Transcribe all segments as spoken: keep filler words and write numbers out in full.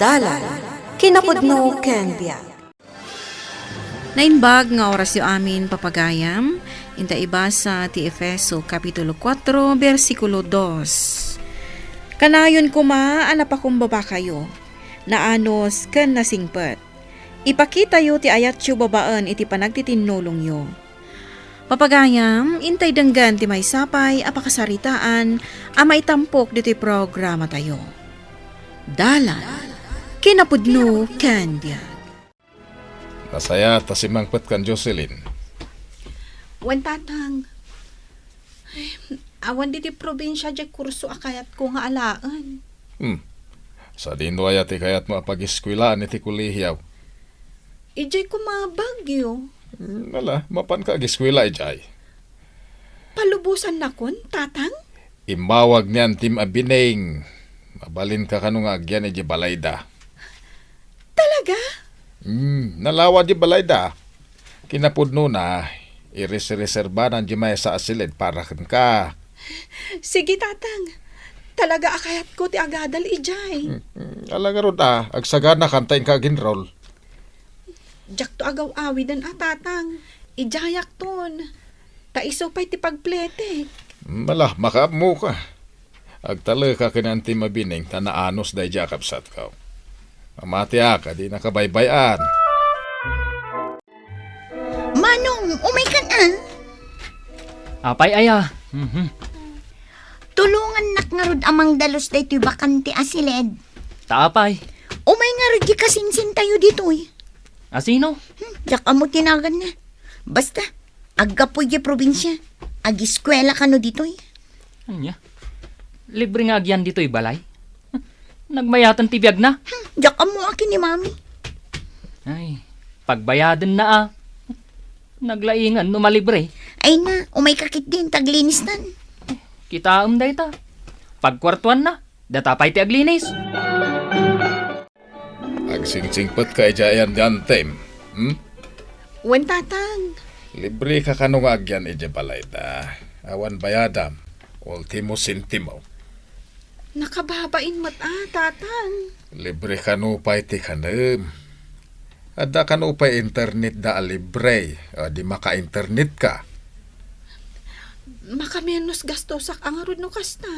Dalan, kinapudno ken biag. Naimbag nga orasyo amin, papagayam, inta ibasa ti Efeso Kapitulo kuatro, bersikulo dos. Kanayon koma a napakumbabakayo, naanus ken nasingpet. Ipakitayo ti ayatyo babaen iti panagtitinnulongyo. Papagayam, intay denggen ti maysa pay a pakasaritaan a maitampok ditoy programatayo. Dalan, kinapudno ken biag. Nasayaat a simangpet kan Jocelyn. Wen, Tatang. Ay, awan ditoy probinsia diay kurso a kayatko nga alaen. Hmm. Sadino aya ti kayatmo a pagiskuelaan iti kolehiaw? Idiay koma Baguio. Hmm, ala, mapanka agiskuela idiay. Palubosannakon, Tatang? Immawag ni Antim a Bining. Mabalinka kano nga agyan idiay balayda. Talaga? Hmm, nalawa diay balayda. Kinapudnona, ireserbanan diay maysa a siled para kenka. Sige, Tatang. Talaga a kayatko ti agadal idiay. Hmm, hmm, ala ngarud a, agsaganakan ta inka ag-enroll. Diakto agaw-awiden a, Tatang. Idiayakton. Ta isu pay ti pagpletek. Mala, makaammoka. Agtaleka ken Antim a Bining ta naanus daydiay a kabsatko. Mamatiak a di nakabaybay-an. Manong, umaykan a? Apay aya? Mhm. Tulongannak ngarud a mangdalus daytoy bakante a siled. Ta apay? Umay ngarud diay kasinsintayo ditoy. A sino? Hmm, diak ammo ti naganna. Basta, aggapu idiay probinsia, agiskuela kano ditoy. Ania? Libre nga agyan ditoy balay? Nagmayaten ti biagna? Hmm, diak ammo a ken ni Mami. Ay, pagbayadenna a. Naglaingan no malibre. Ay na, umayka ketdin, ta aglinistan. Kitaem dayta. Pagkuartuanna, data pay ti aglinis. Agsingsingpetka idiay ayan ni Antim. Hmm? Wen, Tatang. Libreka kano nga agyan idiay balayda. Awan bayadam. Ultimo sentimo. Nakababain met a, Tatang. Libre kano pay ti kanem. Adda kano pay internetda a libre. A, di maka-internetka. Makamenos gastosak a ngarud no kasta.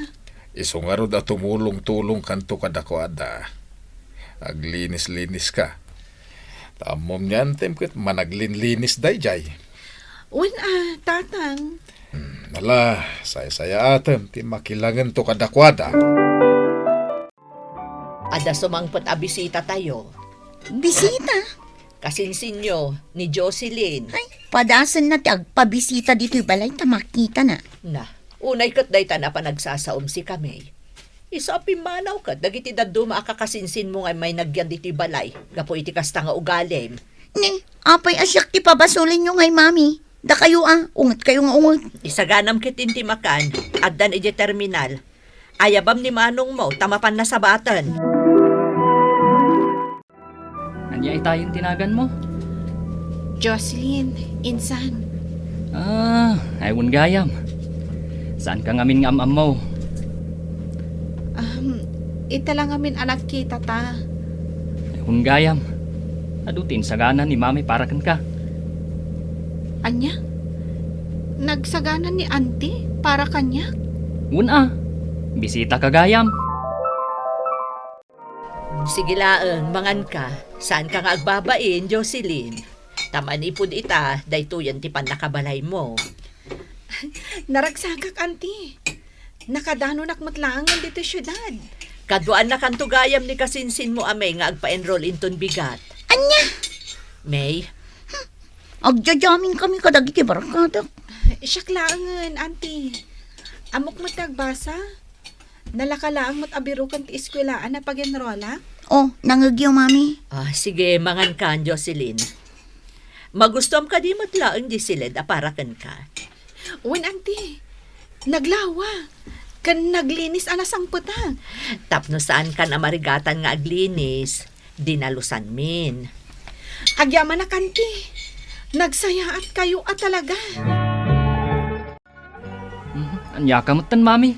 Isu ngarud a tumulong-tulongkanto kadakuada. Aglinis-liniska. Ta ammom ni Antim ket managlinlinis daydiay. Wen a, Tatang. Hmm, ala, saysayaatem ti makilangento kadakuada. Adda sumangpet a bisitatayo. Bisita? Kasinsinyo, ni Jocelyn. Ay, padasenna ti agpabisita ditoy balay ta makitana. Na, unay ket dayta a panagsasaom si Kamey. Isu a pimmanaw ket dagiti dadduma a kakasinsinmo nga immay nagyan ditoy balay gapu iti kasta nga ugalim. Ni, apay a siak ti pabasolenyo ngay, Mami? Dakayo a, ungetkayo nga unget. Isaganam ket inti makan, addan idiay terminal. Ayabam ni manongmo ta mapanna sabaten. Ania itayen ti naganmo? Jocelyn, insan. Ah, ay wen gayam. Saanka ngamin nga am-ammo? Um, ita la ngamin a nagkitata. Ay wen gayam. Adu ti insagana ni Mami para kenka. Ania? Nagsagana ni Auntie para kaniak? Wen a. Bisitaka gayam. Sige laeng, manganka. Saanka nga agbabain, Jocelyn. Ta manipud ita, daytoyen ti pannakabalaymo. Naragsakak, Auntie. Nakadanonak met laeng ditoy siudad. Kaduaannakanto gayam ni kasinsinmo a May nga agpa-enroll inton bigat. Ania? May? Agjajamin kami kadagiti barkadak. Siak laengen, Auntie. Ammok met ti agbasa? Nalaka laeng met a biroken ti eskuelaan a pag-enrollak? Oh, nangegyo, Mami. Ah, sige, mangankan, Jocelyn. Magustuam kadi met laeng di siled a para kenka? Wen, Auntie. Naglawa. Ken naglinis a nasangpeta. Tapno saankan a marigatan nga aglinis, dinalusanmin. Agyamanak, Auntie. Nagsayaatkayo a talaga. Mhm. Aniaka metten, Mami?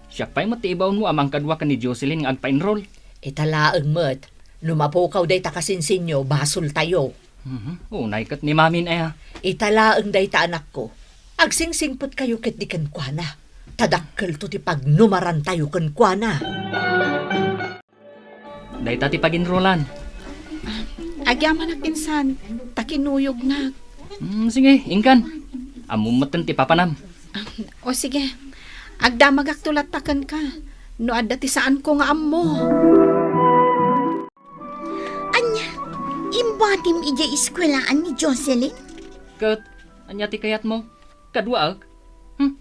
Siak pay met ti ibaonmo a mangkadua ken ni Jocelyn nga agpa-enroll. Ita laeng met, no mapukaw dayta kasinsinyo, basoltayo. Mhm. Unay ket ni Mamin aya. Ita laeng dayta, anakko. Agsingsingpetkayo ketdi kenkuana. Ta dakkelto ti pagnumarantayo kenkuana. Dayta ti pag-enrollan. Agyamanak insan, ta kinuyognak. Hmm, sige, inkan. Ammom metten ti papanam. O sige, agdamagakto latta kenka, no adda ti saanko nga ammo. Ania, imbatim idiay eskuelaan ni Jocelyn? Ket, ania ti kayatmo? Kaduaek? Hmm,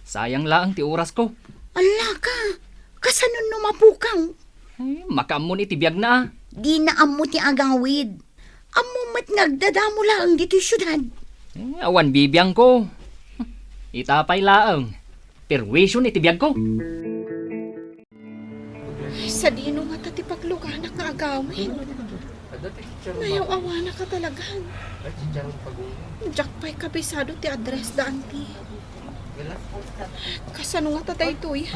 sayang laeng ti orasko. Ala ka, kasano no mapukaw? Eh, makaammon iti biagna, a. Dina ammo ti agawid. Ammo met nga agdadamo laeng ditoy siudad. Eh, awan bibiangko. Ita pay laeng. Perwisyon iti biagko. Sadino ngata ti pagluganak nga agawid? Nayaw-awanak a talagan. Diak pay kabisado ti address da, anti. Kasano ngata daytoy?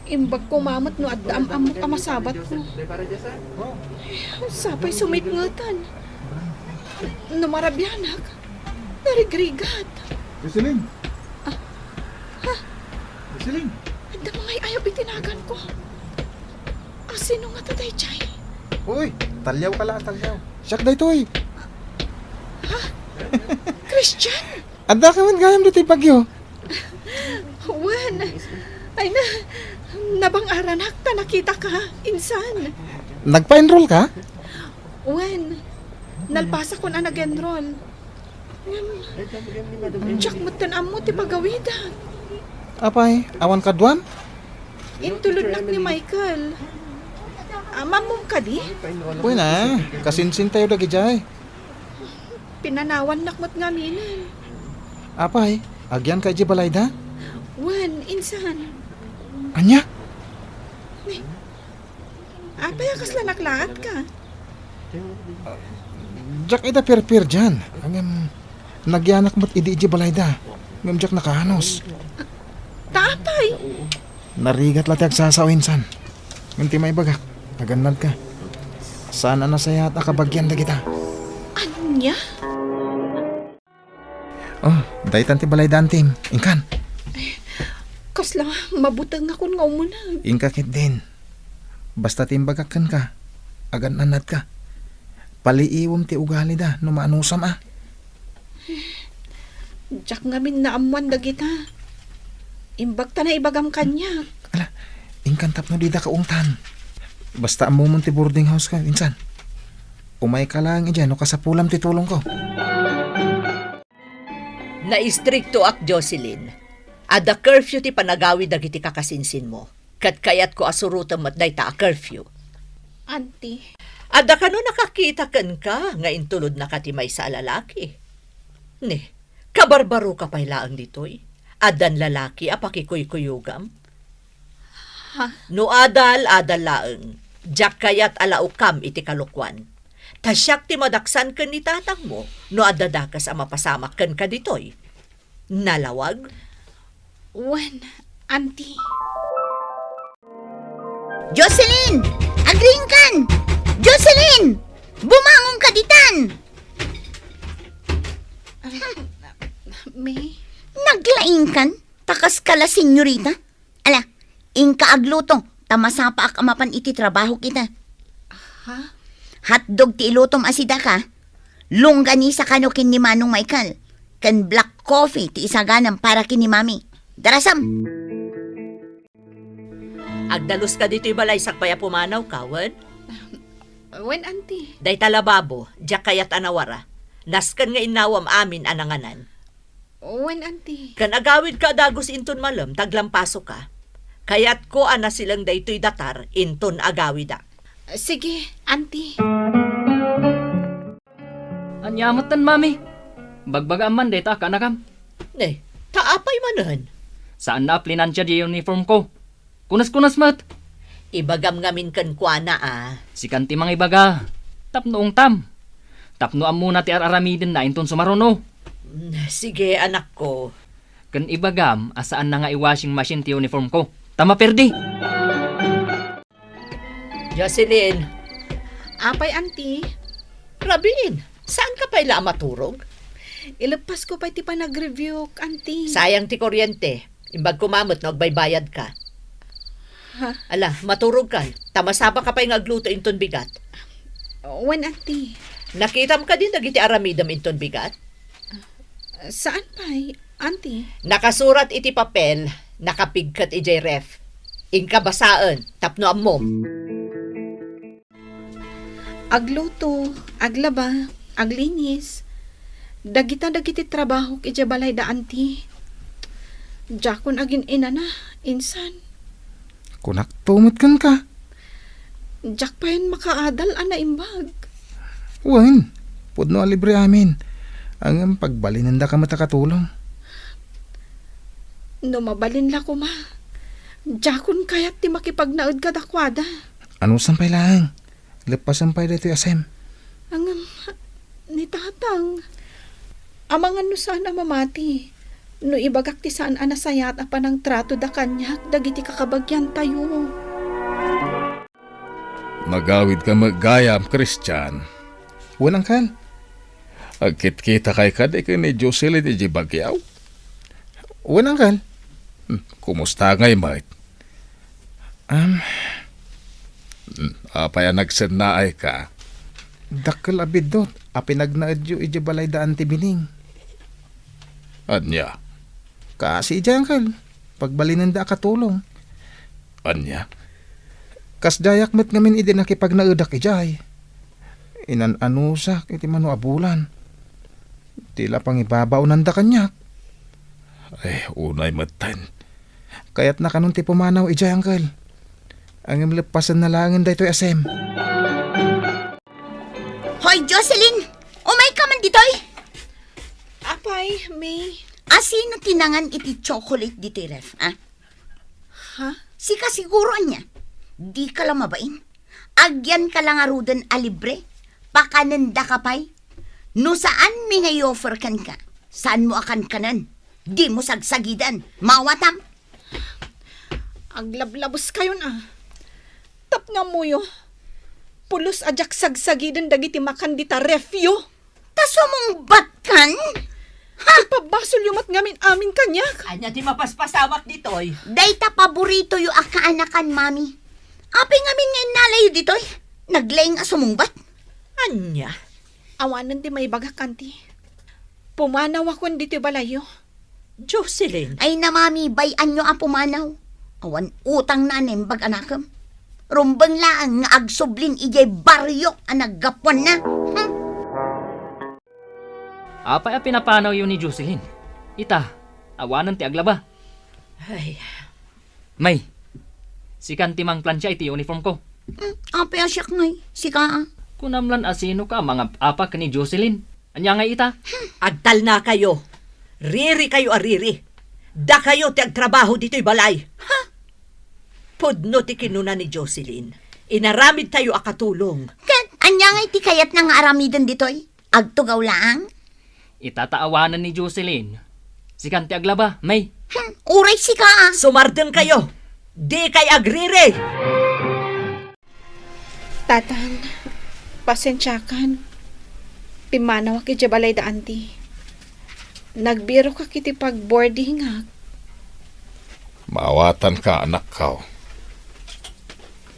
Imbag ko mamet no adda am-ammok a masabatko. Sapay sumitngetan. No marabianak, narigrigat. Jocelyn! Ah, ha? Jocelyn! Adda mangay-ayaw iti naganko. A, sino ngata daydiay? Uy, talliaw ka la, talliaw. Siak daytoy. Ha? Christian? Adda ka man gayam ditoy Baguio? Wen, ay na, nabang-aranak ta nakitaka, insan. Nagpa-enroll ka? Wen, nalpasakon a nag-enroll. Ngem, diak metten ammo ti pagawidak. Apay, awan kaduam? Intulodnak ni Michael. Ah, ammom kadi? Wen a, kasinsintayo dagidiay. Pinanawannak met ngaminen. Apay, agyanka idiay balayda? Wen, insan. Ania? Ni, apay a kasla naklaatka? Diak ida perperdian. Ngem, nagyanak met idi idiay balayda. Ngem diak nakaanus. Ta apay? Narigat la ti agsasao, insan. Ngem ti maibagak, agannadka. Saan a nasayaat a kabagian dagita. Ania? Oh, daytan ti balayda, antim. Inkan. Kasla mabutengakon nga umuneg. Inka ketdin. Basta ti imbagak kenka, agan-annadka. Paliiwem ti ugalida no maanusam a. Diak ngamin naammuan dagita. Imbag ta naibagam kaniak. Ala, inkan tapno dida kaungtan. Basta ammomon ti boarding house ko, insan. Umayka laeng idiay no kasapulam ti tulongko. Naistriktoak, Jocelyn. Adda curfew ti panagawid dagiti kakasinsinmo, ket kayatko a surotem met dayta a curfew. Auntie. Adda kano nakakita kenka nga intulodnaka ti maysa a lalaki? Ni, kabarbaroka pay laeng ditoy. Addan lalaki a pakikuykuyogam? Ha? No adal, adal laeng. Diak kayat a laukam iti kalokuan. Ta siak ti madaksan ken ni tatangmo no adda dakes a mapasamak kenka ditoy. Nalawag? Wen, Auntie. Jocelyn! Agriingkan! Jocelyn! Bumangonka ditan! Ah, May? Naglaingkan? Ta kaska la, senyorita? Ala, inka agluto, ta masapaak a mapan iti trabahok ita. Ha? Hotdog ti ilutom a sidaka, longganisa kano ken ni Manong Michael, ken black coffee ti isaganam para ken ni Mami. Darasam! Agdaluska ditoy balay sakbay a pumanawka, wen? Wen, Auntie. Dayta lababo, diak kayat a nawara. Nasken nga innawam amin a nanganan. Wen, Auntie. Ken agawidka a dagus inton malem ta aglampasoka. Kayatko a nasileng daytoy datar inton agawidak. Sige, Auntie. Ania metten, Mami? Bagbagaam man dayta a kaanakam. Ne, ta apay manen? Saanna a plinansia ti uniformko. Kunas-kunas met. Ibagam ngamin kenkuana a. Sikan ti mangibaga. Tapno ungtam. Tapno ammona ti ar-aramidenna inton sumaruno. Mm, sige, anakko. Ken ibagam a saanna nga i-washing machine ti uniformko. Ta maperdi. Jocelyn! Apay, Auntie? Rabiin, saan ka pay la a maturog? Ileppas ko pay ti panag-review, Auntie. Sayang ti kuryente. Imbag ko met no agbaybayad ka. Ha? Ala, maturog kan. Ta masapa ka pay nga agluto inton bigat. Wen, Auntie. Nakitam kadi dagiti aramidem inton bigat? Saan pay, Auntie? Nakasurat iti papel, nakapigket idiay ref. Inka basaen, tapno ammom. Agluto, aglaba, aglinis. Dagita dagiti trabahok idiay balay da Auntie. Diakon agin-inana, insan. Kunak to met kenka. Diak payen makaadal a naimbag. Wen, pudno a libre amin. Ngem pagbalinendaka met a katulong. No mabalin la koma, diakon kayat ti makipagnaed kadakuada. Anusan pay laeng? Leppasen pay daytoy a sem. Ngem, ni Tatang, amangan no saan a mamati no ibagak ti saan a nasayaat a panangtratoda kaniak dagiti kakabagiantayo. Nagawidka met gayam, Christian. Wen, Uncle. Agkitkitakay kadi ken ni Jocelyn idiay Baguio? Wen, Uncle. Hmm, kumusta ngay met? Am, hmm, apay a nagsennaayka? Dakkel a biddut a pinagnaedyo idiay balay da Auntie Bining. Ania? Kaasi idiay, Uncle. Pagbalinenda a katulong. Ania? Kasdiayak met ngamin idi nakipagnaedak idiay. Inan-anusak iti mano a bulan. Ti la pangibabaonanda kaniak. Ay, unay metten. Kayatna kanon ti pumanaw idiay, Uncle. Ngem leppasenna laengen daytoy a sem. Hoy, Jocelyn! Umayka man ditoy! Apay, May. Asino ti nangan iti chocolate ditoy ref, ha? Ha? Sika siguro ania? Dika la mabain. Agyanka la ngaruden a libre. Pakanendaka pay. No saanmi nga i-offer kenka, saanmo a kankanen. Dimo sagsagiden. Maawatam? Aglablabuskayon a. Tapno ammoyo, pulos a diak sagsagiden dagiti makan dita refyo. Ta sumungbatkan? Ha? Ipabasolyo met ngamin amin kaniak. Ania ti mapaspasamak ditoy? Dayta paboritoyo a kaanakan, Mami. Apay ngamin nga innalayo ditoy? Naglaing a sumungbat? Ania? Awanen ti maibagak, Auntie. Pumanawakon ditoy balayyo. Jocelyn. Ay na, Mami, bay-anyo a pumanaw. Awan utangna a naimbag a nakem. Rumbeng laeng nga agsublin idiay barrio a naggapuanna. Hmm? Apay a pinapanawyo ni Jocelyn? Ita, awanen ti aglaba. Ay. May, sikan ti mangplansia iti uniform ko. Hmm, apay a siak ngay? Sika a. Kunam lan a sino ka a mangap-apa ken ni Jocelyn. Ania ngay ita? Agtalnakayo. Ririkayo a riri. Dakayo ti agtrabaho ditoy balay. Ha? Pudno ti kinuna ni Jocelyn. Inaramidtayo a katulong. Ket ania ngay ti kayatna nga aramiden ditoy? Agtugaw laang? Ita ta awanen ni Jocelyn. Sikan ti aglaba, May. Hmm, uray sika a. Sumardengkayo. Dikay agriri. Tatang, pasensiakan. Pimmanawak idiay balay da Auntie. Nagbirokak iti pag-boardingak. Maawatanka, anakko.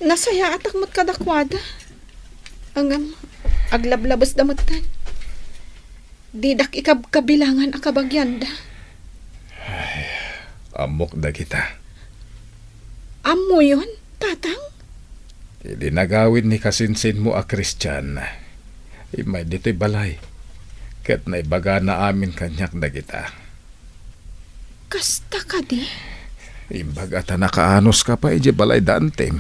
Nasayaatak met kadakuada. Ngem, aglablabesda metten. Didak ikabkabilangan a kabagianda. Ay, ammok dagita. Ammoyon, Tatang? Idi nagawid ni kasinsinmo a Christian, immay ditoy balay, ket naibagana amin kaniak dagita. Kasta kadi? Imbag a ta nakaanoska pay idiay balay da Auntie.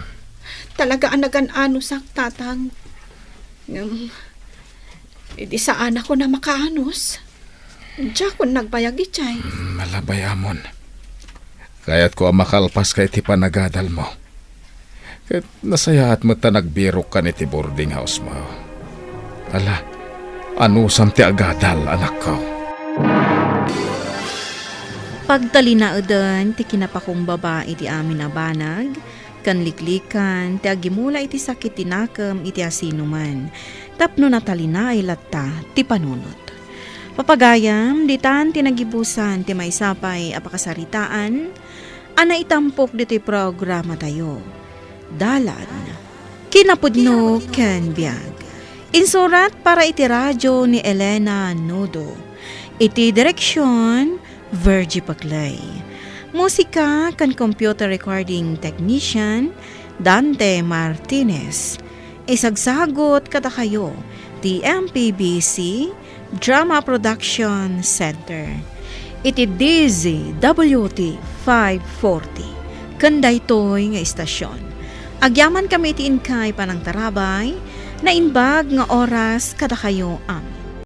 Talaga a nagan-anosak, Tatang. Ngem, idi saanakon a makaanos, diakon nagbayag idiay. Hmm, malabay amon. Kayatko a makalpaska iti panagadalmo. Ket nasayaat met ta nagbirokkan iti boarding house-mo. Ala, anusam ti agadal, anakko. Pagtalinaeden ti kinapakumbaba iti amin a banag, ken liklikan ti agimula iti sakit ti nakem iti asinoman, tapno natalinaay latta ti panunot. Papagayam, ditan ti nagibusan ti maysa pay a pakasaritaan a naitampok ditoy programatayo. Dalan, kinapudno ken biag. Insurat para iti radio ni Elena Nudo. Iti direksyon, Virgie Paclay. Musika ken computer recording technician, Dante Martinez. Isagsagut kadakayo ti M P B C Drama Production Center iti D Z W T five forty. Ken daytoy nga istasyon, agyaman kami iti inkay panangtarabay, naimbag nga oras kadakayo amin.